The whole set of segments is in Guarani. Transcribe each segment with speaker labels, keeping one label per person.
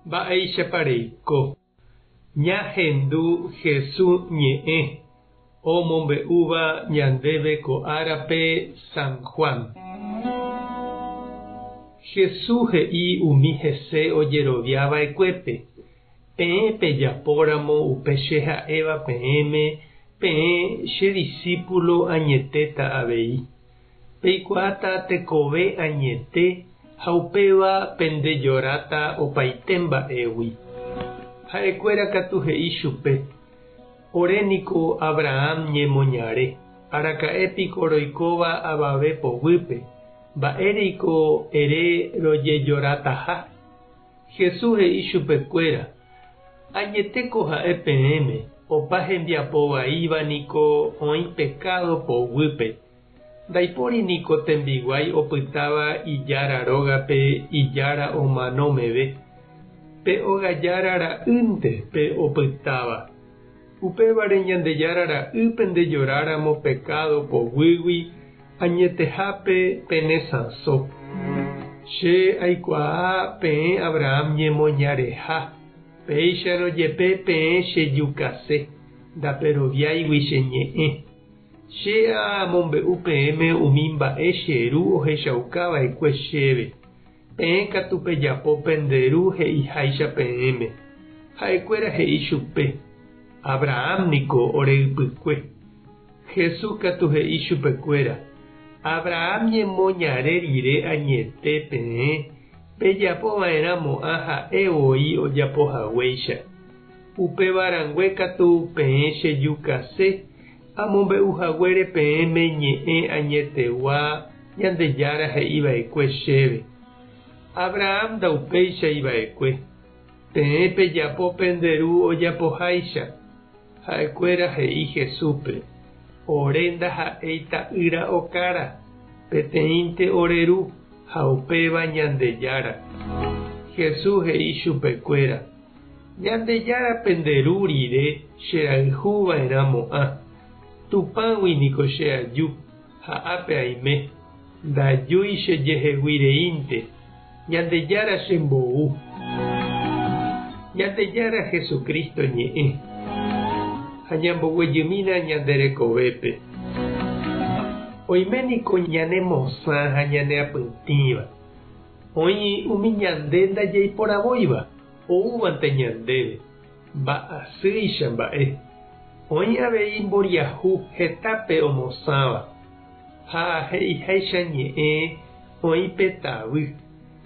Speaker 1: Mba'éichapa reiko? Ñahendu Hesu ñe'ẽ omombe'úva ñandéve ko árape San Juan. Hesu he'i umi hese ojerovia va'ekuépe, Peẽ pejapóramo upe che ha'éva peẽme, peẽ che disípulo añetéta avei. Peikuaáta tekove añete ha upéva pendejoráta opaite mba'égui. Ha'ekuéra katu he'i chupe, Ore niko Abraham ñemoñare, araka'e piko roikóva avave poguýpe, mba'éreiko ere rojejorataha? Jesús he'i chupekuéra, Añetéko ha'e peẽme, opa hembiapo vaíva niko oĩ pekádo poguýpe. Ndaipóri niko tembiguái opytáva ijára rógape ijára omano meve. Pe óga jára ra'ýnte pe opytáva. Upévare Ñandejára ra'y pendejoráramo pekádo poguýgui, añetehápe pene sãso. Che aikuaa peẽ Abraham ñemoñareha, péicharõ jepe peẽ chejukase, ndaperoviáigui che ñe'ẽ. Che amombe'u peẽme umi mba'e che Ru ohechauka va'ekue chéve. Peẽ katu pejapo pende ru he'iháicha peẽme. Ha'ekuéra he'i chupe, Abraham niko ore ypykue. Jesús katu he'i chupekuéra, Abraham ñemoñare rire añete peẽ pejapo va'erã mo'ã ha'e voi ojapo haguéicha. Upéva rangue katu peẽ chejukase amombe'u haguére peẽme ñe'ẽ añetegua Ñandejára he'i va'ekue chéve. Abraham ndaupéichai va'ekue. Peẽ pejapo pende ru ojapoháicha. Ha'ekuéra he'i Jesúspe, Ore ndaha'éi ta'ýra okára, peteĩnte ore ru, ha upéva Ñandejára. Jesús he'i chupekuéra, Ñandejára pende ru rire che rayhu va'erã mo'ã. Tupãgui niko che aju, ha ápe aime. Ndajúi che jehegui reínte. Ñandejára che mbou. Ñandejára Jesucristo ñe'ẽ. Ha ñamboguejymína ñande rekovépe. Oime niko ñane mosã ha ñane apytĩva. Oĩ umi ñande ndajaiporavóiva. Oúvante ñandéve, mba'asýicha mba'e. Oĩ avei mboriahu hetápe omosãva, ha he'iháicha ñe'ẽ oĩ pe tavy,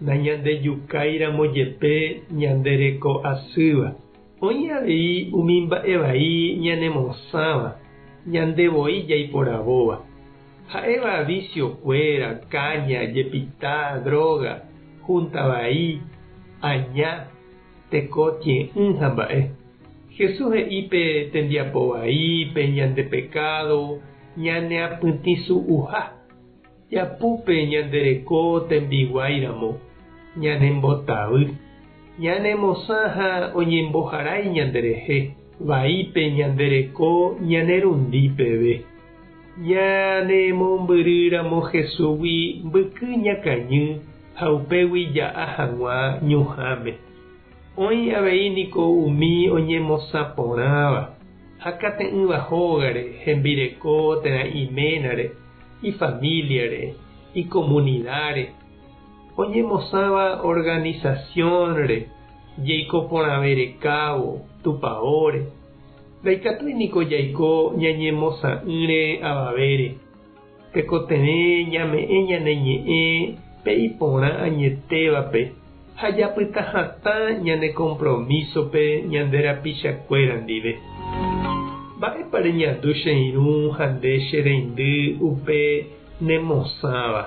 Speaker 1: nañandejukáiramo jepe ñande reko asýva. Oĩ avei umi mba'e vai ñanemosãva, ñande voi jaiporavóva. Ha'éva vicio-kuéra, káña, jepita, droga, junta vai, aña, teko tie'ỹ ha mba'e. Jesús he'i pe tembiapo vai, pe ñande pekádo, ñaneapytĩsu'uha. Japúpe ñande reko tembiguái ramo, ñanembotavy, ñanemosã ha oñemboharái ñanderehe, vaípe ñande reko ñanerundi peve. Ñanemombyrýramo Jesúsgui mbyky ñakañy ha upégui ja'a hag̃ua ñuhãme. Oĩ avei niko umi oñemosã porãva ha kate'ỹva hógare, hembireko térã iménare, ifamíliare, ikomunidáre, oñemosãva organisasiónre, jeiko porãve rekávo, tupaóre. Ndaikatúi niko jaiko ñañemosã'ỹre avavére. Tekotevẽ ñame'ẽ ñane ñe'ẽ pe iporã añetévape ha japyta hatã ñane kompromísope ñande rapichakuéra ndive. Mba'épa reñandu che irũ ha nde che reindy upe nemosãva?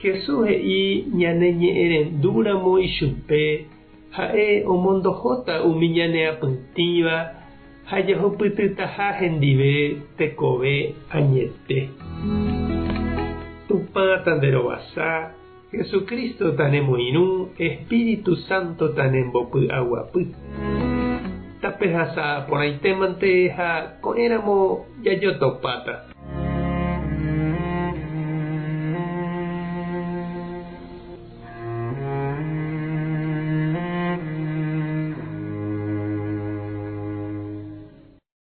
Speaker 1: Jesús he'i ñaneñe'ẽrendúramo ichupe Ha'e omondohóta umi ñaneapytĩva ha jahupytytaha hendive tekove añete. Tupã tanderovasa, Jesucristo tanemoirũ, Espíritu Santo tanembopy'aguapy. Tapehasa porãitémante ha ko'ẽramo jajotopáta.